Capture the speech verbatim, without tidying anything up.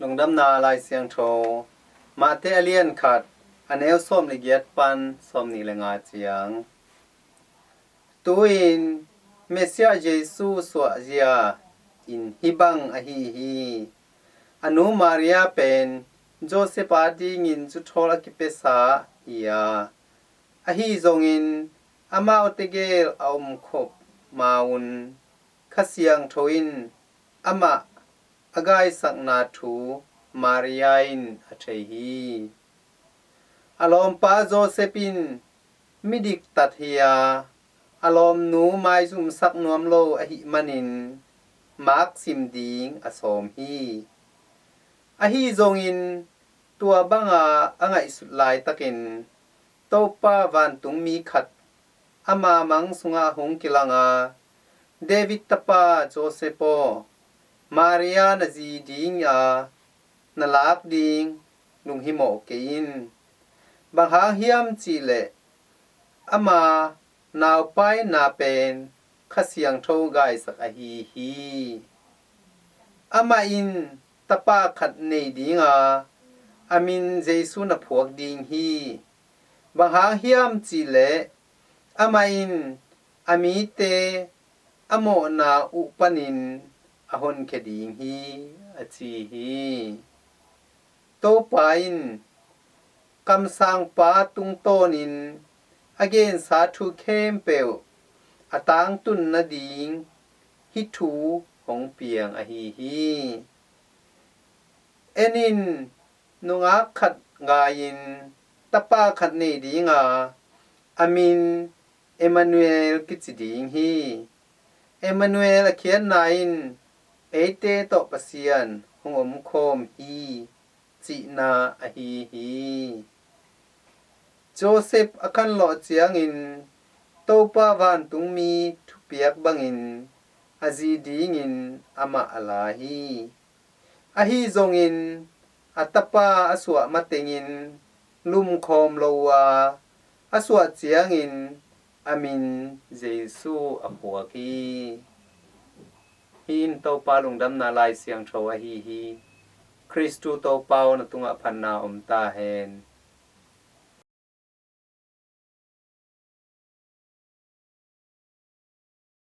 Lungdamna Lai Siangtho, Mate a lian khat, a neu sawm le giat pan sawm nih le nga ciang. Tu-in Messiah Jesu suahzia in hih bang ahi hi. A nu Maria pen Joseph adingin zuthawl a kipiasa hi a, ahi zongin amaute gel a omkhop ma-un Kha Siangtho in amah a gaisakna thu Maria in a thei hi. A lawmpa Joseph in midiktat hi a, a lawmnu maizumsak nuam lo ahih manin maksim ding a sawm hi. Ahi zongin tua banga a ngaihsut laitakin Topa vantungmi khat ama mang sungah hong kilang a, David tapa Joseph aw, Maria na zi ding a na lak ding lunghimawh kei in. Bang hang hiam cihleh ama naupai na pen Kha Siangtho gaisak ahi hi. Amah in tapa khat nei ding a, a min Jesu na phuak ding hi. Bang hang hiam cihleh amah in a mite a mawhna uh panin a honkhia ding hi, a ci hi. Topa in kamsangpa tungtawnin a gensa thu khempeuh a tangtun nading hih thu hong piang ahi hi. En in, nungak khat gai-in tapa khat nei ding a, a min Emmanuel kici ding hi. Emmanuel a khiatna in eite tawh Pasian hong omkhawm hi cihna ahi hi. Joseph a khanlawh ciangin Topa vantungmi thupiak bangin a zi dingin amah a la hi. Ahi zongin a tapa a suah matengin lumkhawm lo uh a, a suah ciangin a min Jesu a phuak hi. Hih in Topa lungdamna Lai Siangtho ahi hi. Kristu Topa aw, na tungah phatna om ta hen.